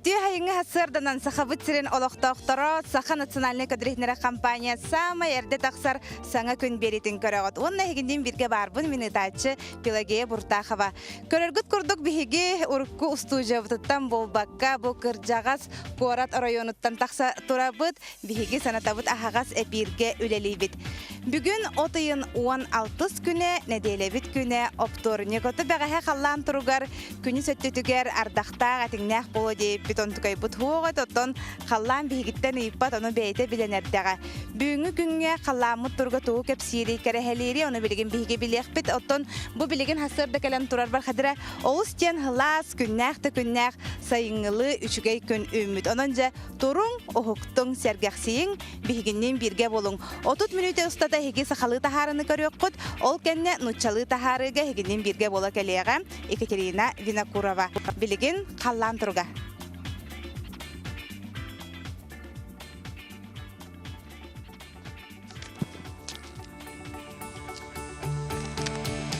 Үтүө хайыҥы сарсыарданан Сахабыт сирин олохтоохторо Саха национальнай көдүрүһүнэрэ компания саамай эрдэ тахсар саҥа күн биэриитин көрөҕүт. Уонна эһигинниин бииргэ баарбын мин ыытааччы Пелагея Буртахова. Көрөргүт курдук биһиги урукку устуудьуйабытыттан буолбакка бу кырдьаҕас куорат оройуонуттан тахса турабыт. Биһиги санатабыт аһаҕас эпииргэ үлэлиибит. Бүгүн от ыйын 16 күнэ, нэдиэлэбит күнэ, оптуорунньук оту бэҕэһээ халлаан туругар күнүс өттүтүгэр ардахтаах этиҥнээх буолуо диэбиппит онтукайбыт суох эт, оттон халлаан биһигиттэн ыйыппат, ону бэйэтэ билэн эрдэҕэ. Бүгүҥҥү күҥҥэ халлааммыт туруга тугу кэпсиирий, кэрэһэлиирий, ону билигин биһиги билиэхпит. Оттон бу билигин сарсыарда кэлэн турарбар хадыра олус диэн сылаас, күннээх да күннээх сайыҥҥылыы үчүгэй күн үүммүт. Онон дьэ туруҥ, уһуктуҥ, сэргэхсийиҥ, биһигинниин бииргэ буолуҥ. 30 мүнүүтэ устата эһиги сахалыы таһаарыны көрүөххүт, ол кэннэ нууччалыы таһаарыыга эһигинниин бииргэ буола кэлиэҕэ Екатерина Винокурова. Билигин халлаан туруга.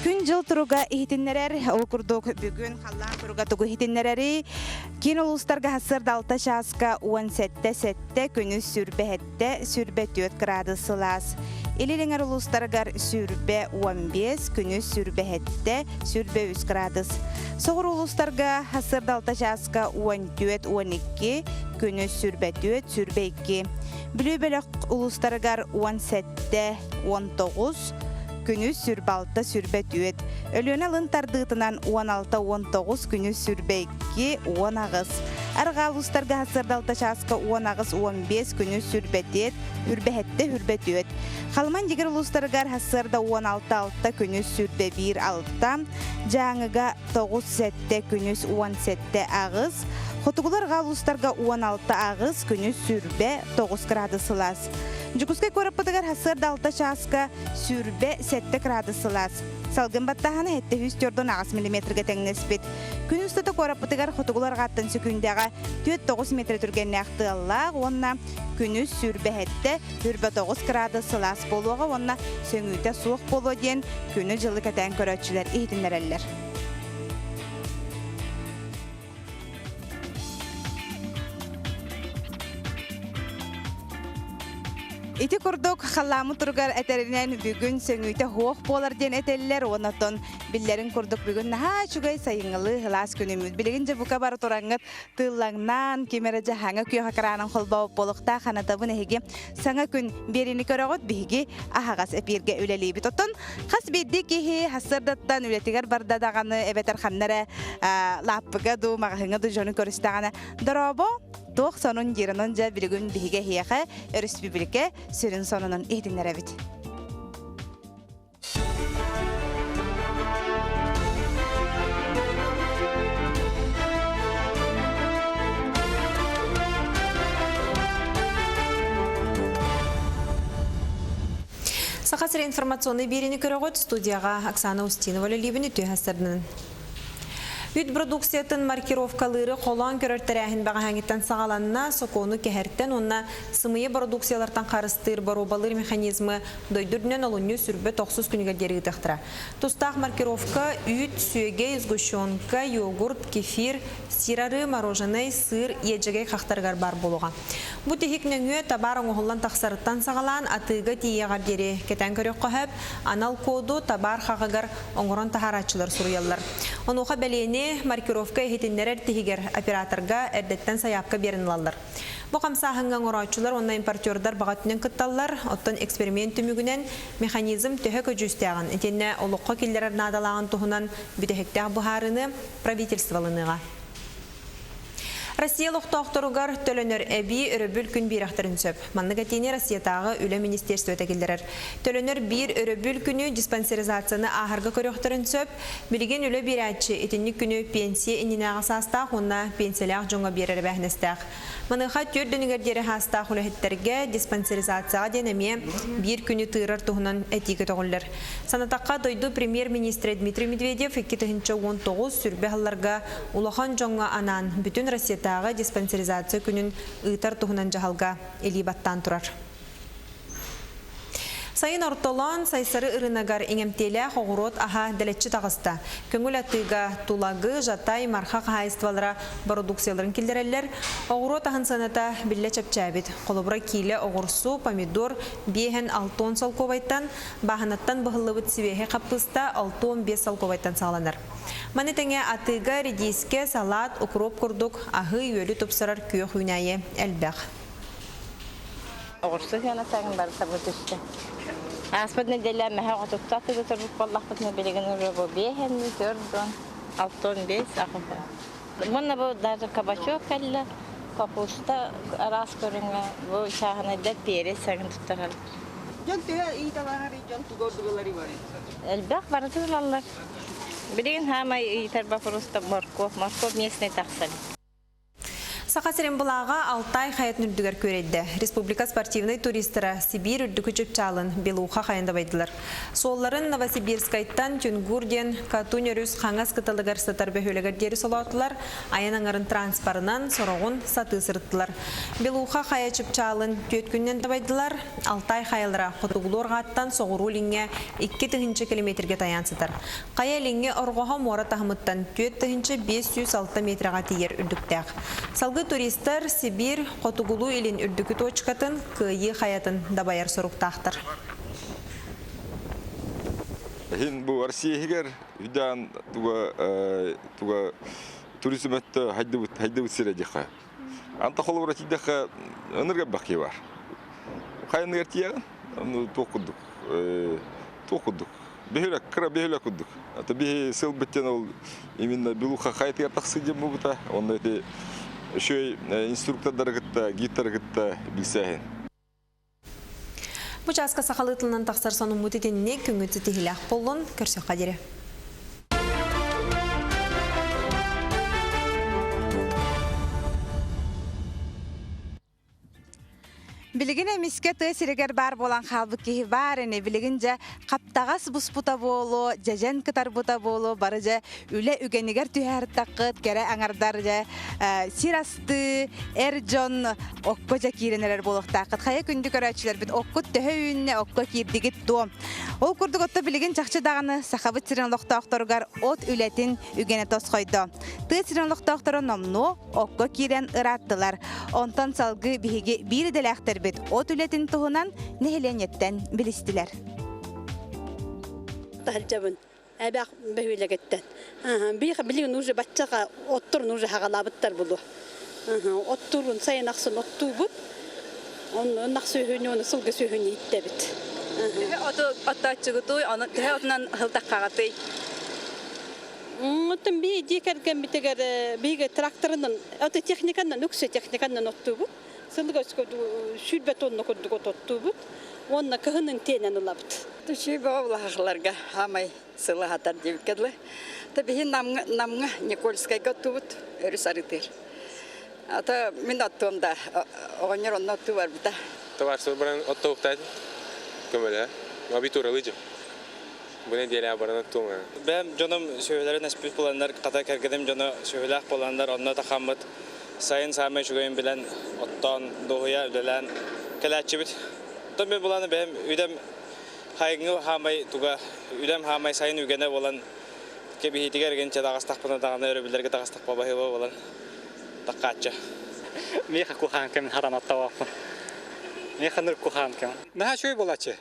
Күн-дьыл туруга иһитиннэрэр, ол курдук бүгүн халлаан туруга тугу иһитиннэрэри киин улуустарга сарсыарда 6 чааска 17 7 күнүс сүүрбэ 7 сүүрбэ градус сылаас. Илин эҥэр улуустарыгар сүүрбэ 15 күнүс сүүрбэ 7 сүүрбэ 3 градус. Соҕуруу улуустарга сарсыарда 6 чааска 14 12 күнүс сүүрбэ 4 сүүрбэ 2. Бүлүү бөлөх улуустарыгар 17 19 күнүс 26 24, Өлүөнэ алын тардыытынан 16 19 күнүс 22 18, Арҕаа улуустарга сарсыарда 6 чааска 18 15 күнүс 24, 27 24, Халыман Дьигир улуустарыгар сарсыарда 16 6 күнүс 21 6, Дьааҥыга 9 7 күнүс 17 8, Хотугулар арҕаа улуустарга 16 8 күнүс 29 градус сылаас. Дьокуускай куораппытыгар сарсыарда 6 чааска 27 градус сылаас. Салгын баттааһына 748 миллиметргэ тэҥнэспит. Күн устата куораппытыгар хотугулар арҕааттан сөкүүндэҕэ 4-9 метр түргэннээх тыаллаах уонна күнүс 27 29 градус сылаас буолуоҕа уонна сөҥүүтэ суох буолуо диэн күнү-дьылы кэтээн көрөөччүлэр иһитиннэрэллэр. Ити курдук халлааммыт туругар этэринэн бүгүн сөҥүүтэ суох буолар диэн этэллэр уонна оттон биллэрин курдук бүгүн наһаа үчүгэй сайыҥҥылыы сылаас күнүммүт. Билигин дьэ бука бары тураҥҥыт тыыллаҥнаан ким эрэ дьаһаҥа күөх экранын холбообут буолуохтаах анатабын эһиги саҥа күн биэриини көрөҕүт биһиги аһаҕас эпииргэ үлэлиибит. Оттон Хас биирдии киһи сарсыардаттан үлэтигэр барда даҕаны эбэтэр ханна эрэ лааппыга дуу, маҕаһыыҥҥа дуу дьону көрүстэҕинэ дорообо, туох сонун диир. Онон дьэ билигин биһиги эһиэхэ өрөспүүбүлүкэ сүрүн сонунун иһитиннэрэбит. Саха сирэ информационнай биэриини көрөҕүт. Студияҕа Оксана Устинова үлэлиибин үтүө сарсыарданан. Үт продукциятын маркировкалыыры холоон көрөр тэрээһин бэҕэһээҥиттэн саҕаланна. Сокуону кэһэртэн уонна сымыйа бородууксуйалартан харыстыыр боруобалыыр механизмы дойду үрдүнэн олунньу сүрбэ тохсус күнүгэр диэри ыытыахтара. Тустаах маркировка үүт, сүөгэй, сгущенка, йогурт, кефир, сир арыы, мороженай, сыыр, иэдьэгэй хахтарыгар баар буолуоҕа. Бу тиһик нөҥүө табаар оҥоһуллан тахсарыттан саҕалаан атыыга тиийиэҕэр диэри кэтээн көрүөххэ сөп, анал коду табаар хаҕыгар оҥорон таһаарааччылар суруйаллар. Онуоха бэлиэни маркировка иһитиннэрэр тиһигэр операторга эрдэттэн сайаапка биэрэн ылаллар. Бу хамсааһыҥҥа оҥорооччулар уонна импортердар баҕа өттүнэн кытталлар, оттон эксперимент түмүгүнэн механизм төһө көдьүүстээҕин итиэннэ олоххо киллэрэр наадалааҕын туһунан бүтэһиктээх быһаарыыны правительство ылыныаҕа. Россия олохтоохторугар төлөнөр эбии өрөбүл күн биэрэхтэрин сөп. Маннык этиини Россиятааҕы үлэ министерствота киллэрэр. Төлөнөр биир өрөбүл күнү диспансеризацияны ааһарга көрүөхтэрин сөп. Билигин үлэ биэрээччи итинник күнү пенсия иннинээҕи саастаах уонна пенсиялээх дьоҥҥо биэрэр эбээһинэстээх. Маныаха түөрт дүнүгэр диэри саастаах үлэһиттэргэ диспансеризацияҕа диэн эмиэ биир күнү тыырар туһунан этии көтөҕүллэр. Санатахха, дойду премьер-министрэ Дмитрий Медведев 2019 сүрбэ сылларга улахан дьоҥҥо анаан бүтүн Россиятааҕы диспансеризация күнүн ыытар туһунан дьаһалга илии баттаан турар. Сайын ортолоон Сайсары ырыынагар иҥэмтиэлээх оҕуруот аһа дэлэччи таҕыста. Көҥүл атыыга Тулагы, Жатай, Марха хаһаайыстыбалара бородууксуйаларын киллэрэллэр. Оҕуруот аһын сыаната биллэ чэпчээбит. Холобура, киилэ оҕурсу, помидор биэһэн 60 солкуобайтан, бааһынаттан быһыллыбыт сибиэһэй хаппыыста 65 солкуобайтан саҕаланар. Маны тэҥэ атыыга редискэ, салаат, укроп курдук аһы-үөлү тупсарар күөх үүнээйи элбэх. Оҕурсу сыанатагын барыта бу түстэ. Ааспыт нэдиэлэ мэһэ оҕотутта атыгы турбут буоллахпытына билигин уже бу биэһэнни төрдүөн алтон бес аҕыһы. Мунна бу даже кабачок кэллэ, капуста араас көрүҥэ, бу чааһынайдар перец сагын туттараллар. Дьон төһө ыйыталаһар дьон туга ордугалары бар? Элбэх барытын ылаллар. Билигин хаамай ыйытар боппуруоста моркуоп, моркуоп местный тахсар. Саха сирин былааҕа Алтай хайатын үрдүгэр күөрэйдэ. Республика спортивнай туристара Сибиир үрдүкү чыпчаалын Белуха хайан дабайдылар. Суолларын Новосибирскайтан Тюнгур диэн Катунь өрүс хаҥас кытылыгар сытар бөһүөлэгэр диэри солоотулар, айан аҥарын транспорынан сороҕун сатыы сырыттылар. Белуха хайа чыпчаалын түөрт күнүнэн дабайдылар. Алтай хайалара хотугулуу арҕааттан соҕуруу илиҥҥэ 2 тыһыынча километргэ тайаан сытар. Хайа илиҥҥи орҕоһо муора таһымыттан 4506 метрэҕэ тиийэр үрдүктээх. Салгыы туристар Сибиир хотугулуу илин үрдүкү точкатын Кыайыы хайатын дабайар соруктаахтар. Иһин бу Россия иһигэр үдээн туга туга туризм өттө хайдыбыт хайдыбыт сирэ диэххэ. Анта холобура тиийдэххэ ынырга бакки бар. Хайыныгар тиийэҕин, туох курдук туох курдук бөһүөлэк кыра бөһүөлэк курдук. Это биһи сыл бүттен ол именно Белуха хайытыгар тахсы диэн буолбута. Онно ити үчүгэй инструктордары кытта, гидтары кытта билсээһин. Бу чааска сахалыы тылынан тахсар сонуммут итинник күҥҥүт ситиһиилээх буоллун, көрсүөххэ диэри. Билигин эмискэ тыа сиригэр баар буолан хаалбыт киһи баар ини. Билигин дьэ хаптаҕас буспута буолуо, дьэдьэн кытарбыта буолуо, бары дьэ үлэ үгэнигэр түһэртаххыт, кэрэ аҥардар дьэ сир астыы, эр дьон окко дьэ киирэн эрэр буолуохтааххыт. Хайа күндү көрөөччүлэрбит оккут төһө үүннэ, окко киирдигит дуо? Ол курдук отто билигин чахчы даҕаны Сахабыт сирин олохтоохторугар от үлэтин үгэнэ тосхойдо. Тыа сирин олохтоохторо номнуо окко киирэн ырааттылар. Онтон салгыы биһиги биир идэлээхтэрбит от үлэтин туһунан нэһилиэнньэттэн билистилэр. Таһырдьабын эбэх бөһүөлэгиттэн. Биир билигин уже баччаҕа отторун уже хагалаабыттар булу. Оттуурун сайын ахсын оттуубут. Онно ынах сүөһүнү, оны сылгы сүөһүнү ииттэбит. Төһө оту оттооччугутуй, ону төһө отунан ыһылтаххаҕытый? Оттон бии дии кэргэммитигэр биһиги тракторынан, ото техниканан, үксэ техниканан оттуубут. Сылыга 20 тонна курдук от оттуубут. Уонна кыһынын тиэнэн ылабыт. Түшүй бөҕө хамай сылаһатар диэбиккэ дылы. Та биһи намҥа, намҥа Никольскайга оттуубут өрүс арытыр. Ата мин оттуом да, оҕонньор онно оттуу барбыта. Товарство баран оттоуктаат көмөлө. Абитуралыжым. Бу неделя баран оттуом. Бэм дьоном сүөһүлэрин эспит буланнар, хата кэргэним дьоно сүөһүлээх буоланнар, онно тахаммыт сайын саамай үчүгэйин билэн, оттоон, дуоһуйа үлэлээн кэлээччибит. Оттон мен буланы бэм үдэм хайгы хаамай туга үлэм хаамай сайын үгэнэ болан кэбиһиитигэр эргинчэ таҕыстахпына даҕаны өрөбүллэргэ таҕыстахпа баһыыба болан таккааччы. Миэхэ куһаан кэмин харанаттабаппын. Миэхэ ныр куһаан кэм. Наһаа үчүгэй буолааччы.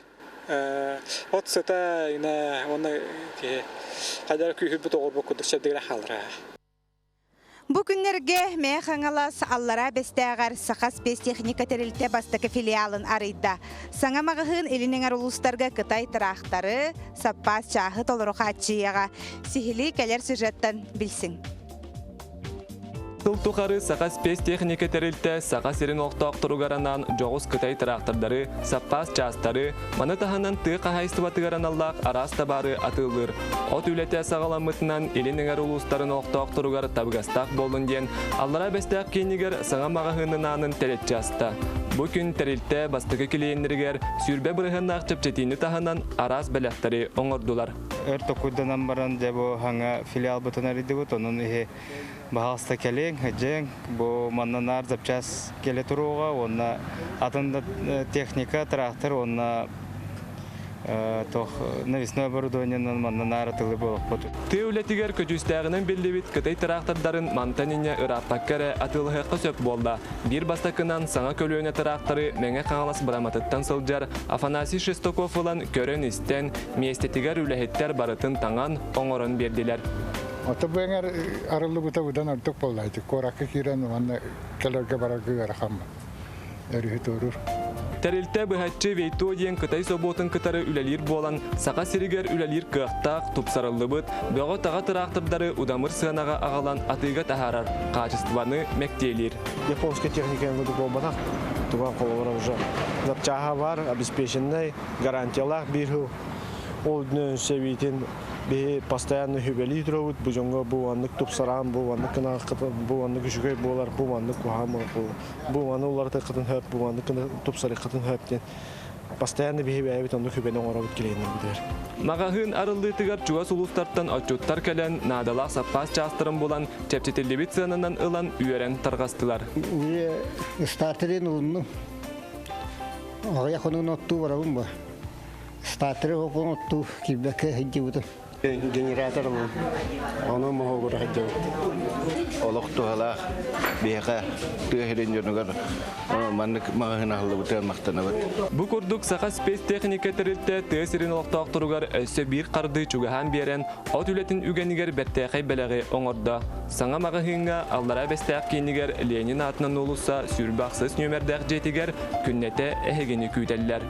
От сыта ина онно киһи хайдара күүһүрбүт оҕорбут курдук чэбдигирэ хаалара. Бу күннэргэ Мэҥэ Хаҥалас Аллараа Бэстээҕэр Саха спецтехника тэрилтэ бастакы филиалын арыйда. Саҥа маҕаһыын илин эҥэр улуустарга Кытай тыраахтары, саппаас чааһы толору хааччыйыаҕа. Сиһилии кэлэр сюжеттан билсиҥ. Сыл тухары Саха спецтехника тэрилтэ Саха сирин олохтоохторугар анаан дьоҕус Кытай тыраахтардары, саппаас чаастары, маны таһынан тыа хаһаайыстыбатыгар аналлаах араас табаары атыылыыр. От үлэтэ саҕаламмытынан илин эҥэр улуустарын олохтоохторугар табыгастаах буоллун диэн Аллараа Бэстээх киинигэр саҥа маҕаһыынын аанын тэлэччи аста. Бу күн тэрилтэ бастакы клиеннэригэр 20 бырыһыаннаах чэпчэтиини таһынан араас бэлэхтэри оҥордулар. Өр токуйданан баран дьэ бу хаҥа филиалбытын арыйдыбыт, онон иһи баһаалыста кэлиҥ, дьиҥ, бу манна наар запчас келе туруоҕа, уонна атын да техника, трактор, уонна Тох навесной оборудованиенан манна нааратылы болохпут. Тыа үлэтигэр көдьүүстээҕинэн биллибит Кытай тыраахтардарын мантан инньэ ырааппакка эрэ атыылаһыахха сөп буолла. Биир бастакынан саҥа көлүөнэ тыраахтары Мэҥэ Хаҥалас Быраматыттан сылдьар Афанасий Шестаков ылан көрөн-истэн, миэстэтигэр үлэһиттэр барытын таҥан, оҥорон биэрдилэр. Ото бу эҥэр арыллыбыта быдан ордук буолла. Ити куоракка киирэн уонна кэлэргэ барарга ыарахан өрүһү туоруур. Тэрилтэ быһаччы Вейто диэн Кытай собуотун кытары үлэлиир буолан, Саха сиригэр үлэлиир кыахтаах, тупсарыллыбыт, бөҕө-таҕа тыраахтырдары удамыр сыанаҕа аҕалан атыыга таһаарар, хаачыстыбаны мэктиэлиир. Японская техника курдук буолбатах. Туган холобура уже запчаһа бар, обеспеченный, гарантиялаах биир сыл. Ол сэбиитин биһи постоянно хүбэлии туробут бу дьоҥҥо бу маннык тупсараан бу маннык гынааххытын бу маннык үчүгэй буолар бу маннык куһаҕан бу маны уларытыаххытын сөп бу маннык тупсарыаххытын сөп диэн постоянно биһи бэйэбит оннук хүбэни оҥоробут клиеннэрбитигэр. Маҕаһыын арыллыытыгар чугас улуустартан отчуттар кэлэн, наадалаах саппаас чаастарын булан, чэпчэтиллибит сыананан ылан үөрэн тарҕастылар. Стартерин улуннум. Аҕыйах хонугун оттуу барабын бу. Стартеры оттуу киирбэккэ сылдьыбытым. Генератор ылым. Ону моһуогура сылдьабыт. Олох туһалаах биһиэхэ тыа сирин дьонугар маннык маҕаһыын аһыллыбытыгар махтанабыт. Бу курдук Саха спецтехника тэрилтэ тыа сирин олохтоохторугар өссө биир хардыы чугаһаан биэрэн, от үлэтин үгэнигэр бэртээхэй бэлэҕи оҥордо. Саҥа маҕаһыыҥҥа Аллараа Бэстээх киинигэр Ленин аатынан уулусса 26 нүөмэрдээх дьиэтигэр күннэтэ эһигини күүтэллэр.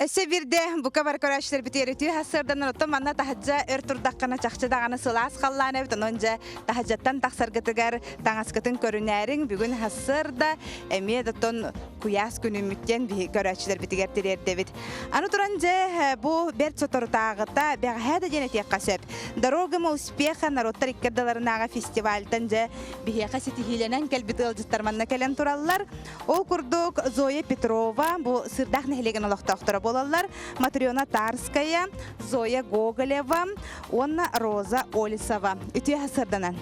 Өссө биирдэ бука бар көрөөччүлэрбитигэр үтүө сарсыарданан оттон манна таһырдьа өр турдаххына чахчы даҕаны сылаас халлаан эбит онон дьэ таһырдьаттан тахсаргытыгар таҥаскытын көрүнээриҥ бүгүн сарсыарда эмиэ да оттон куйаас күнүммүттэн биһи көрөөччүлэрбитигэр тириэрдэбит. Аны туран дьэ бу бэрт соторутааҕыта бэҕэһээ да диэн этиэххэ сөп. Дорогам успеха народтар икки ардыларынааҕы фестивальтан дьэ биһиэхэ ситиһиилэнэн кэлбит ыалдьыттар манна кэлэн тураллар. Ол курдук Зоя Петрова бу Сырдах нэһилиэгин олохтоохторо буолаллар. Матрена Тарская, Зоя Гоголева уонна Роза Олесова. Үтүө сырданан.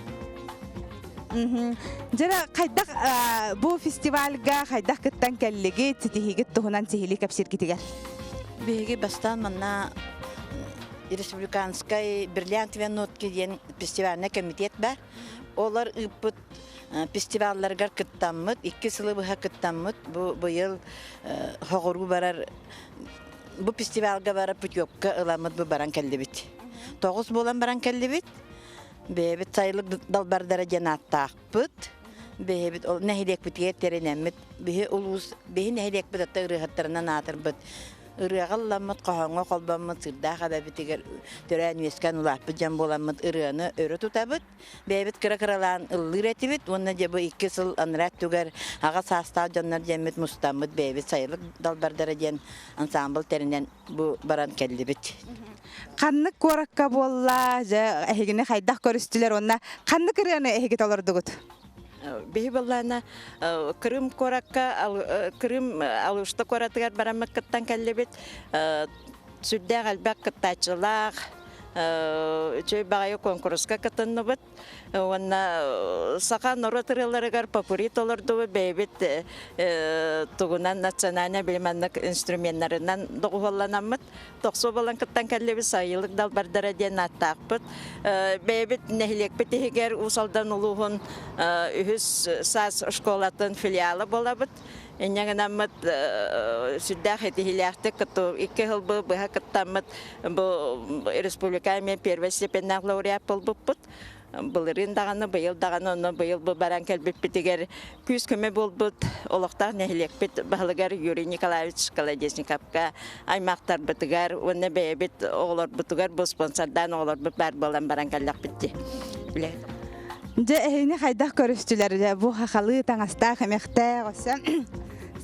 Дьара хайдах бу фестивальга хайдах кыттан кэллигит, ситиһигит туһунан сиһилии кэпсииргитигэр? Биһиги бастаан манна республиканскай бриллиантовые нотки диэн фестивальный комитет бар. Олор ыыппыт фестивалларыгар кыттаммыт, икки сылы быһа кыттаммыт, бу быйыл хоҕуруу барар бу фестивалга барар путевка ыламмыт бу баран кэллибит. Тоҕус буолан баран кэллибит. Бэйэбит сайылык далбардара диэн ааттаахпыт. Бэйэбит ол нэһилиэкпитигэр тэринэммит. Биһи улуус, биһи нэһилиэкпит атта ырыаһыттарынан аатырбыт. Ырыаҕа ылламмыт, хоһооҥҥо холбоммут сырдаах эбэбитигэр төрөөн-үөскээн улааппыт дьон буоламмыт ырыаны өрө тутабыт. Бэйэбит кыра-кыралаан ыллыыр этибит уонна дьэ бу икки сыл анараа өттүгэр аҕа саастаах дьоннор диэммит мустаммыт бэйэбит сайылык далбардара диэн ансаамбыл тэринэн бу баран кэллибит. Ханнык куоракка буолла, дьэ эһигини хайдах көрүстүлэр уонна ханнык ырыаны эһиги толордугут? Биһи былаана Крым куоракка, Крым Алушта куоратыгар бараммыт кыттан кэллибит. Сүрдээх элбэх кыттааччылаах, үчүгэй баҕайы куонкуруска кытынныбыт. Уонна саха норуот ырыаларыгар попури толордубут, бэйэбит тугунан национальнай билиманнык инструменнарынан доҕуһуолланаммыт. Тохсуо буолан кыттан кэллибит, Сайылык далбардара диэн ааттаахпыт. Бэйэбит нэһилиэкпит иһигэр Уус Алдан улууһун үһүс саас школатын филиала буолабыт. Инньэ гынаммыт сүрдээх итиһиилээхтик икки сыл быһа кыттаммыт бу республика эмиэ первой степеннээх лауреат буолбуппут. Былырыын даҕаны, быйыл даҕаны, онно быйыл бу баран кэлбиппитигэр күүс-көмө буолбут олохтоох нэһилиэкпит баһылыгар Юрий Николаевич Колодезниковка аймахтарбытыгар уонна бэйэбит оҕолорбутугар бу спонсордаан оҕолорбут баар буолан баран кэллэхпит дии. Дьэ, эһигини хайдах көрүстүлэр? Бу хахалыы таҥастаах эмэхтээх өссө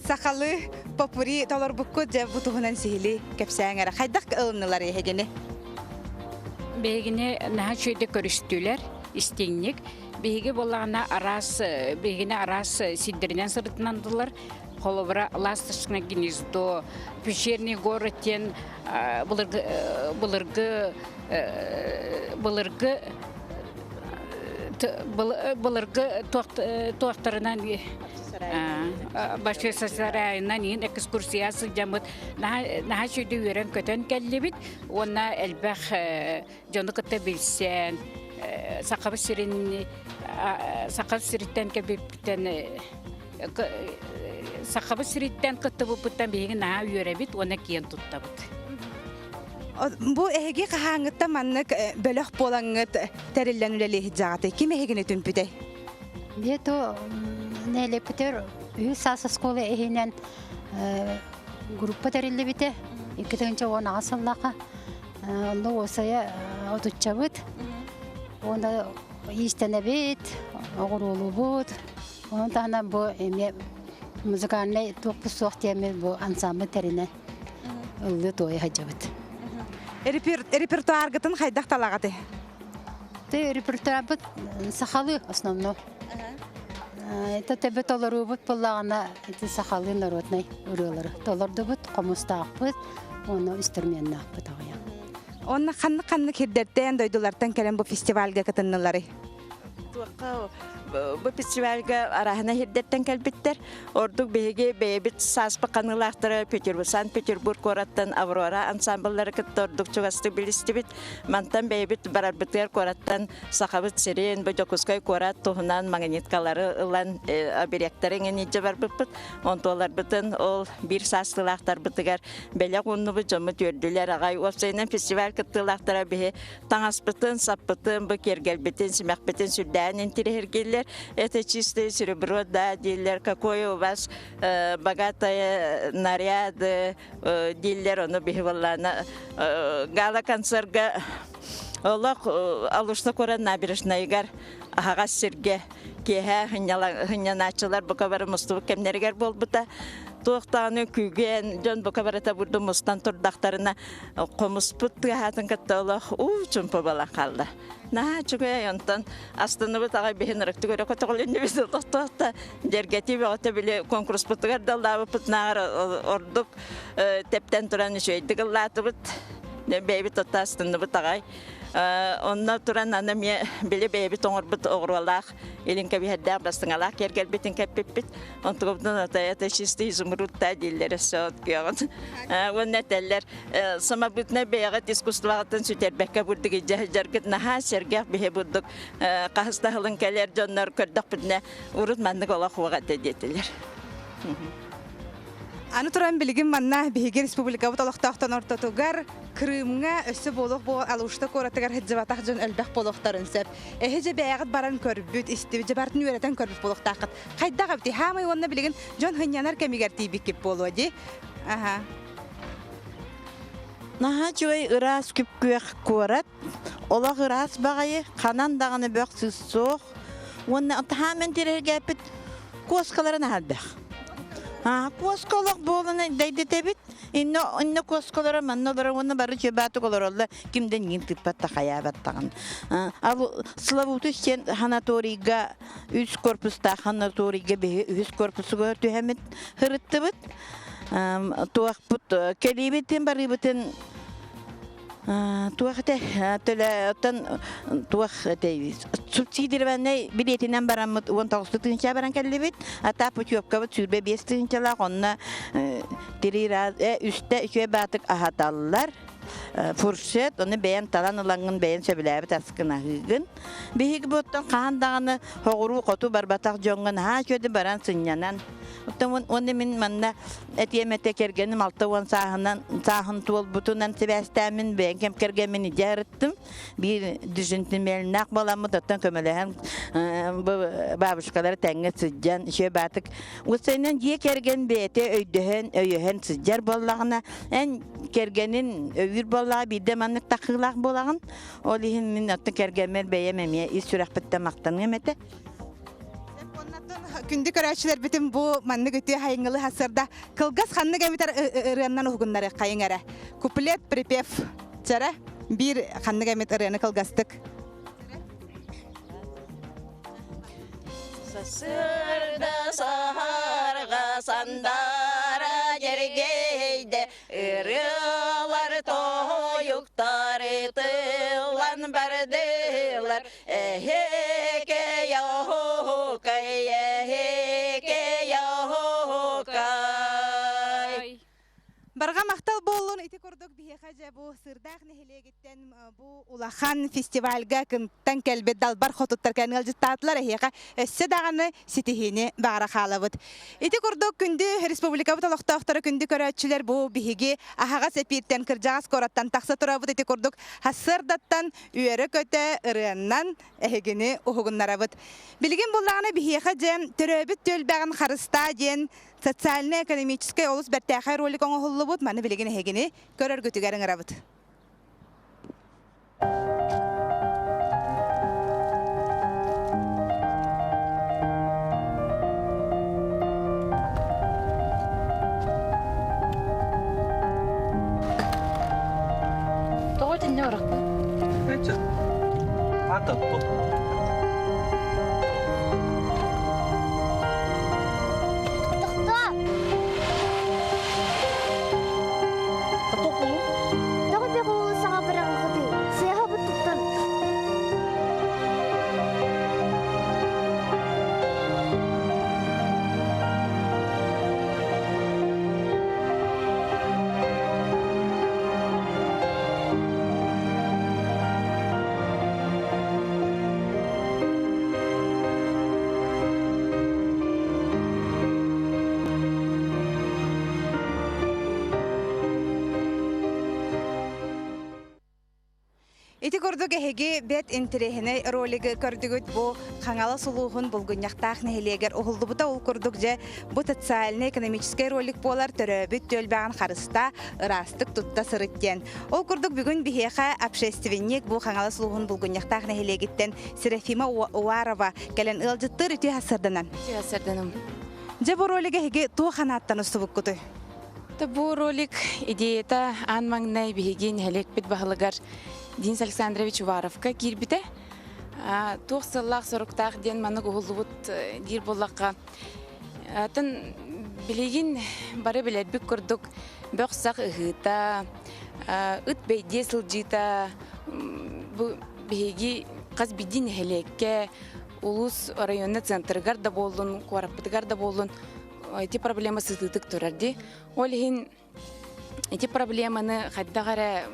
сахалыы попури толорбуккут дьэ бу туһунан сиһилии кэпсээҥ эрэ. Хайдах ылыннылар эһигини? Биһигини наһаа үчүгэйдик көрүстүлэр, истиҥник. Биһиги буоллаҕына араас биһигини араас сирдэринэн сырытынандылар. Холобура, Ласточкино гнездо, Пещерный город диэн былыргы былыргы былыргы. Былыргы туохтарынан Башсарайынан иһин экскурсия сылдьаммыт наһаа үчүгэй үөрэн көтөн кэллибит уонна элбэх дьону кытта билсэн Сахабыт сирин Саха сириттэн кэлбиппиттэн Сахабыт сириттэн кыттыбыппыттан биһиги наһаа үөрэбит уонна киэн туттабыт. Бу эһиги хаһааҥҥыттан маннык бөлөх буолаҥҥыт тэриллэн үлэлии сылдьаҕытый? Ким эһигини түмпүтэй? Бето нэһилиэкпитигэр үһүс саас оскуола иһинэн группа тэриллибитэ. 2018 сыллаахха. Онно уосайа отуччабыт. Уонна иистэнэбит, оҕуруолуубут. Онон таһынан бу эмиэ музыкальнай туохпут суох диэммит бу ансамбль тэринэн ыллыы туойа сылдьабыт. Репертуаргытын хайдах талаҕытый? Ты репертуарбыт сахалыы основной. Это төбө толоруубут буллаҕына ити сахалыы народнай ырыалары толордубут, хомустаахпыт, уонна инструменнаахпыт аҕыйах. Онно ханнык-ханнык сирдэртэн, дойдулартан кэлэн бу фестивальга кытынныларый? Туохха бу фестивальга арааһына сирдэртэн кэлбиттэр. Ордук биһиги бэйэбит сааспыт ханыылаахтара Петербург, Санкт-Петербург куораттан Аврора ансамбллары кытта ордук чугастык билистибит. Мантан бэйэбит барарбытыгар куораттан Сахабыт сирин, бу Дьокуускай куорат туһунан магниткалары ылан оберегтары иҥэн илдьэ барбыппыт. Онтуоларбытын ол биир саастыылаахтарбытыгар бэлэх ууннубут, дьоммут үөрдүлэр аҕай. Уопсайынан фестиваль кыттыылаахтара биһи таҥаспытын, саппытын, бу киэргэлбитин, симэхпитин сүрдээҕин интириэһиргииллэр. Это чистое серебро, да, дииллэр. Какое у вас богатое наряды дииллэр. Ону биһи буоллаана гала-концерга олох Алушта куорат набережнайыгар аһаҕас сиргэ киэһэ сынньанааччылар бука бары мустубут кэмнэригэр буолбута. Туох даҕаны күүгэн, дьон бука барыта бурдун мустан турдахтарына хомуспут тыаһаатын кытта олох уу чумпу буолан хаалла. Наһаа үчүгэй, онтон астыныбыт аҕай биһин ырыктык өрө көтөҕүлүннүбүт олохтоох дьэргэтии бөҕөтө били конкурспутугар да ыллаабыппытынааҕар ордук тэптэн туран үчүгэйдик ыллаатыбыт. Бэйэбит отто астынныбыт аҕай. Онно туран аны эмиэ били бэйэбит оҥорбут оҕуруолаах илин кэбиһэрдээх бастыҥалаах киэргэлбитин кэппиппит. Онтукабытын это чистый изумруд да дииллэр өссө от Уонна этэллэр самобытнай бэйэҕит искусствоҕытын сүтэрбэккэ бурдук илдьэ сылдьаргыт наһаа сэргэх биһи бурдук хаһыс да сылын кэлэр дьоннор көрдөхпүтүнэ урут маннык олох уох этэ диэтилэр. Аны туран билигин манна биһиги республикабыт олохтоохтон ортотугар Крымҥа өссө буолуох буол Алушта куоратыгар сылдьыбатах дьон элбэх буолуохтарын сөп. Эһи дьэ бэйэҕит баран көрбүт, истибит, дьэ барытын үөрэтэн көрбүт буолуохтааххыт. Хайдах эбитий? Хаамай уонна билигин дьон сынньанар кэмигэр тиийбиккит буолуо дии. Аха. Наһаа үчүгэй ыраас күп-күөх куорат. Олох ыраас баҕайы, ханан даҕаны бөх сыыс суох. Уонна хааман тирэргээппит куоскалара наһаа элбэх. Куоска олох буолан дэйдэтэбит. Инне инне куоскалара манна олорор уонна бары чөбаатык олороллор. Ким да ньиин тыыппат да хайаабат даҕаны. Славутич диэн санаторийга үс корпустаах санаторийга биһи үһүс корпусугар түһэммит сырыттыбыт. Туохпут кэлиибитин барыыбытын туох этэ төлө оттон туох этэй субсидированнай билиэтинэн бараммыт 19 тыһыынча баран кэллибит ата путевкабыт 25 тыһыынчалаах онно три үстэ үчүгэй баатык аһаталлар фуршет ону бэйэн талан ылаҥҥын бэйэн сөбүлээбит аскын аһыыгын биһиги буоттан хаһан даҕаны хоҕуруу хоту барбатах дьоҥҥо наһаа үчүгэйдик баран сынньанан оттон уонна мин манна Этиэм этэ кэргэним 60 сааһынан сааһын туолбутунан сибээстээммин бэйэм кэм кэргэммин идэ арыттым. Биир джентльменнээх буоламмыт оттон көмөлөһөн бу бабушкалары тэҥҥэ сылдьан үчүгэй баатык уопсайынан дьиэ кэргэн бэйэтэ өйдөһөн өйөһөн сылдьар буоллаҕына эн кэргэнин өйүүр буоллаҕа биирдэ маннык тахыылаах буолаҕын. Ол иһин мин оттон кэргэммэр бэйэм эмиэ ис сүрэхпиттэн махтаныам этэ. Күндү көрөөччүлэрбитин бу маннык үтүө хайыҥылы сарсыарда кылгас ханнык эмитэр ырыаннан уһугуннарыаххайыҥ эрэ. Куплет, припев. Чара биир ханнык эмит ырыаны кылгастык. Сарсыарда саһарга сандара дьэргэйдэ ырыалар тоһуйуктары тыллан бардылар эһэкэ. Барҕа махтал буоллун ити курдук биһиэхэ дьэ бу Сырдаах нэһилиэгиттэн бу улахан фестивальга кынтан кэлбит далбар хотуттар кэлэн ыалдьыттаатылар эһиэхэ өссө даҕаны ситиһиини баҕара хаалабыт. Ити курдук күндү республикабыт олохтоохторо күндү көрөөччүлэр бу биһиги аһаҕас эпииртэн кырдьаҕас куораттан тахса турабыт ити курдук сарсыардаттан үөрэ-көтө ырыаннан эһигини уһугуннарабыт. Билигин буллаҕына биһиэхэ дьэ төрөөбүт түөлбэҕин харыстаа диэн социальнай-экономическай олус бэртээхэй ролик оҥоһуллубут. Маны билигин эһигини көрөргүтүгэр ыҥырабыт. Тоҕо итиннэ барахпын? Ити курдук эһиги бэт интэриэһинэй ролигы көрдүгүт бу Хаҥалас улууһун Булгунньахтаах нэһилиэгэр уһуллубута ол курдук дьэ бу социальнай-экономическай ролик буолар төрөөбүт түөлбэҕин харыста ыраастык тутта сырыт диэн. Ол курдук бүгүн биһиэхэ общественник бу Хаҥалас улууһун Булгунньахтаах нэһилиэгиттэн Серафима Уарова кэлэн ыалдьыттыыр үтүө сарсыарданан. Үтүө сарсыарданым. Дьэ бу ролик эһиги туох анааттан устубуккутуй? Бу ролик идеята аан маҥнай биһиги нэһилиэкпит баһылыгар Денис Александрович Уваровка киирбитэ. Туох сыаллаах-соруктаах диэн маннык уһуллубут диир буоллахха, атын билигин бары билэрбит курдук бөх-сах ыһыыта, ыт бэйдиэ сылдьыыта бу биһиги хас биирдии нэһилиэккэ улуус районный центрыгар да буоллун, куораппытыгар да буоллун ити проблема сытыытык турар дии. Ол иһин ити проблеманы хайдах эрэ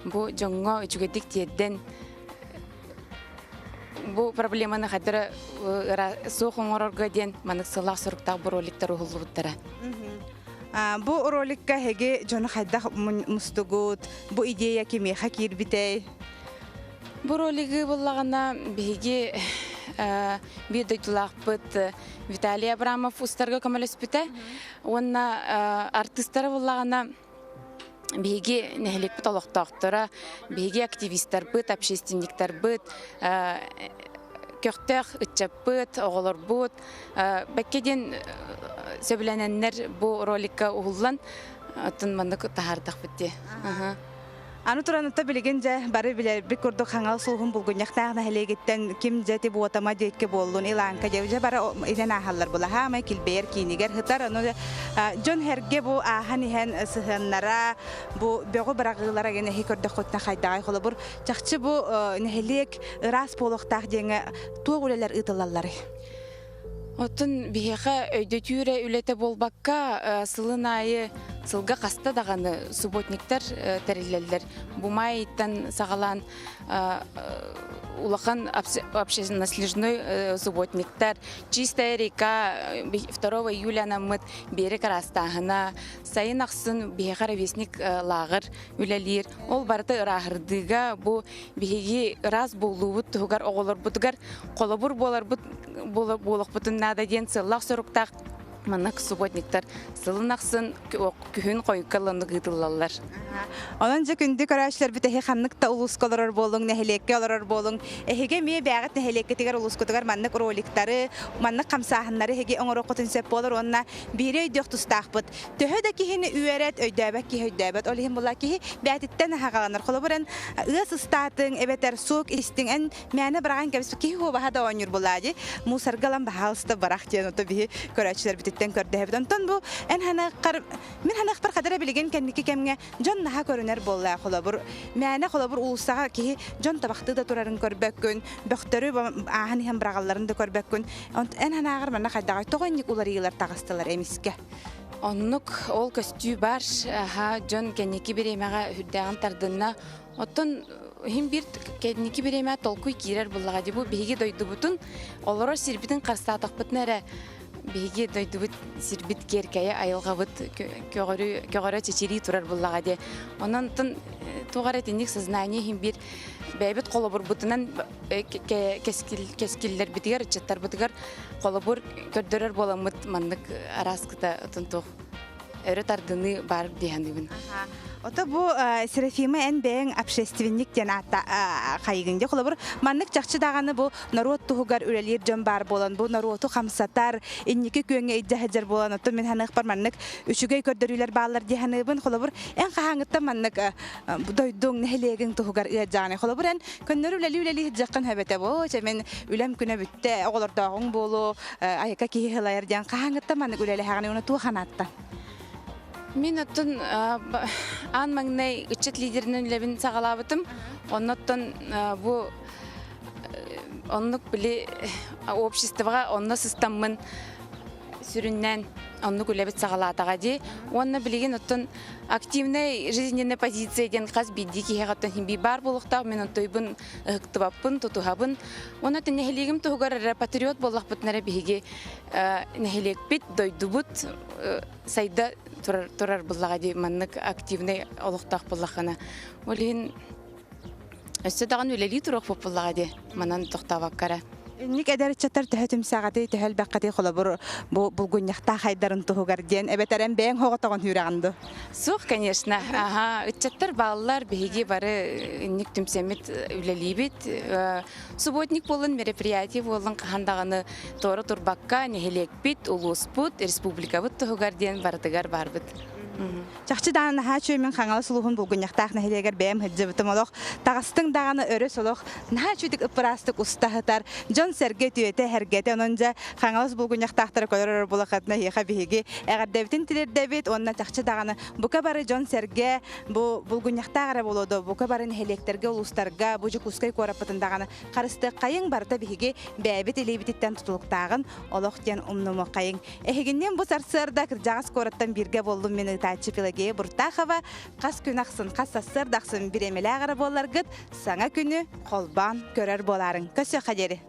бу дьоҥҥо үчүгэйдик тиэрдэн бу проблеманы хайдах эрэ суох оҥорорго диэн маннык сыллаах соруктаах бу роликтар уһуллубуттара. Бу роликка эһиги дьону хайдах мустугут, бу идея кимиэхэ киирбитэй? Бу ролигы буллаҕына биһиги биир дойдулаахпыт Виталий Абрамов устарга көмөлөспүтэ уонна артыыстара буллаҕына биһиги нэһилиэкпит олохтоохторо, биһиги активистарбыт, общественниктарбыт, көхтөөх ыччаппыт, оҕолорбут бэккэ диэн сөбүлэнэннэр бу роликка уһуллан оттон маннык таһаардахпыт дии. Аны тураныта билигин дьэ бары билэрбит курдук Хаҥал сууһун булгунньахтаах нэһилиэгиттэн ким дьэ ти буотама диэкки буоллун Иланка дьэ дьэ бары инэн ааһаллар булаһаамай килбэйэр киинигэр сытар ону дьон эргэ бу ааһан иһэн сыһыаннара бу бөҕү быраҕыылара гэн эһи көрдөххүтүнэ хайдаҕай холобур чахчы бу нэһилиэк ыраас буолуохтаах диэҥэ туох үлэлэр ыытыллалларый Оттон биһиэхэ өйдөтүү эрэ үлэтэ буолбакка, сылын аайы сылга хаста даҕаны субботниктар тэриллэллэр. Бу маайыттан саҕалаан улахан общенаслежной субботниктар, Чистая река 2 июля анаммыт берег араастааһына, сайын ахсын биһиэхэ ровесник лааҕыр үлэлиир. Ол барыта ырааһырдыыга бу биһиги ыраас буолуубут туһугар оҕолорбутугар холобур буоларбыт буолуохпутун наада диэн сыаллаах-соруктаах маннык субботниктар сылын ахсын күһүн хойукка ылланнык ыытыллаллар. Онон дьэ күндү көрөөччүлэрбит эһи ханнык да улууска олорор буолуҥ, нэһилиэккэ олорор буолуҥ, эһиги эмиэ бэйэҕит нэһилиэккитигэр улуускутугар маннык роликтары, маннык хамсааһыннары эһиги оҥоруоххутун сөп буолар уонна биири өйдүөх тустаахпыт. Төһө да киһини үөрэт, өйдөөбөт киһи өйдөөбөт. Ол иһин була киһи бэйэтиттэн аһаҕаланар. Холобур, эн ыас ыстаатыҥ эбэтэр суок истиҥ, эн мээнэ быраҕан кэбиспит киһи куобаһа да оонньуур булаа дии. Мусорга ылан баһаалыста бырах диэн ото биһи көрөөччүлэрбититтэн. эһигиттэн көрдөһөбүт. Онтон бу эн ханыаххар мин ханыахпар хадара билигин кэнники кэмҥэ дьон наһаа көрүнэр буолла холобур мээнэ холобур уулуссаҕа киһи дьон табахтыы да турарын көрбөккүн, бөхтөрү ааһан иһэн быраҕалларын да көрбөккүн. Эн санааҕар манна хайдаҕай тоҕо инник уларыйыылар таҕыстылар эмискэ? Оннук ол көстүү бар, аха дьон кэнники бириэмэҕэ үрдээҕин тардынна. Оттон иһин биир кэнники бириэмэ толкуй киирэр буллаҕа дии. Бу биһиги дойдубутун, олорор сирбитин харыстаатахпытына эрэ биһиги дойдубут сирбит киэркэйэ айылҕабыт көҕөрү көҕөрө чэчирии турар буллаҕа дии. Онон туох эрэ итинник сознание иһин биир бэйэбит холобурбутунан кэскиллэрбитигэр, ыччаттарбытыгар холобур көрдөрөр буоламмыт маннык арааскыта отон туох өрө тардыныы баар дии саныыбын. Ото бу Серафима эн бэйэҥ общественник диэн аатта хайыгын дии. Холобур, маннык чахчы даҕаны бу норуот туһугар үлэлиир дьон баар буолан, бу норуоту хамсатар, инники күөҥҥэ илдьэ сылдьар буолан, оттон мин саныахпар маннык үчүгэй көрдөрүүлэр бааллар дии саныыбын. Холобур, эн хаһааҥҥыттан маннык дойдуҥ, нэһилиэгиҥ туһугар ыалдьаҕыный? Холобур, эн көннөрү үлэлии-үлэлии сылдьыаххын сөп этэ. Оо, чэ, мин үлэм күнэ бүттэ, оҕолордооҕуҥ буолуо, айака киһи сылайар диэн хаһааҥҥыттан маннык үлэлэһэҕиний уонна туох анааттан? Мин оттон аан маҥнай ыччат лидеринэн үлэбин саҕалаабытым. Оннуттан бу оннук били обществоҕа онно сыстаммын сүрүннээн оннук үлэбит саҕалаатаҕа дии. Уонна билигин оттон активная жизненная позиция диэн хас биирдии киһиэхэ оттон химби баар буолуохтаах. Мин онтойбун ыһыктыбаппын, тутуһабын. Уонна нэһилиэгим туһугар эрэ патриот буоллахпытына эрэ биһиги нэһилиэкпит, дойдубут сайда турар, турар буллаҕа дии маннык активнай олохтоох буоллаххына. Ол иһин өссө даҕаны үлэлии туруохпут буллаҕа дии манан тохтообокко эрэ. Инник эдэр ыччаттар төһө түмсэҕитий, төһө элбэххитий холобур бу булгунньахтаах айдарын туһугар диэн эбэтэр эн бэйэҥ хоҕотоҕун үүрэҕин дуу? Суох, конечно. Аха, ыччаттар бааллар, биһиги бары инник түмсэммит үлэлиибит. Субботник буоллун, мероприятие буоллун хаһан даҕаны туора турбакка нэһилиэкпит, улууспут, республикабыт туһугар диэн барытыгар барбыт. Чахчы даҕаны наһаа үчүгэй мин Хаҥалас улууһун Булгунньахтаах нэһилиэгэр бэйэм сылдьыбытым олох таҕыстыҥ даҕаны өрүс олох наһаа үчүгдүк ыппыраастык уста сытар дьон-сэргэ үтүөтэ эһэргэтэ онон дьэ Хаҥалас Булгунньахтаахтара көрөр буолаххытына эһиэхэ биһиги эҕэрдэбитин тириэрдэбит уонна чахчы даҕаны бука бары дьон-сэргэ бу Булгунньахтаах эрэ буолуо дуо бука бары нэһилиэктэргэ улуустарга бу Дьокуускай куораппытын даҕаны харыстыаххайыҥ барыта биһиги бэйэбит илиибититтэн тутулуктааҕын олох диэн умнумуоххайыҥ Эһигинниин бу сарсыарда кырдьаҕас куораттан бииргэ буоллум мин ыытааччы Пелагея Буртахова. Хас күн ахсын, хас сарсыарда ахсын бириэмэлээх эрэ буолларгыт, саҥа күнү холбоон көрөр буолаарыҥ. Көрсүөххэ диэри.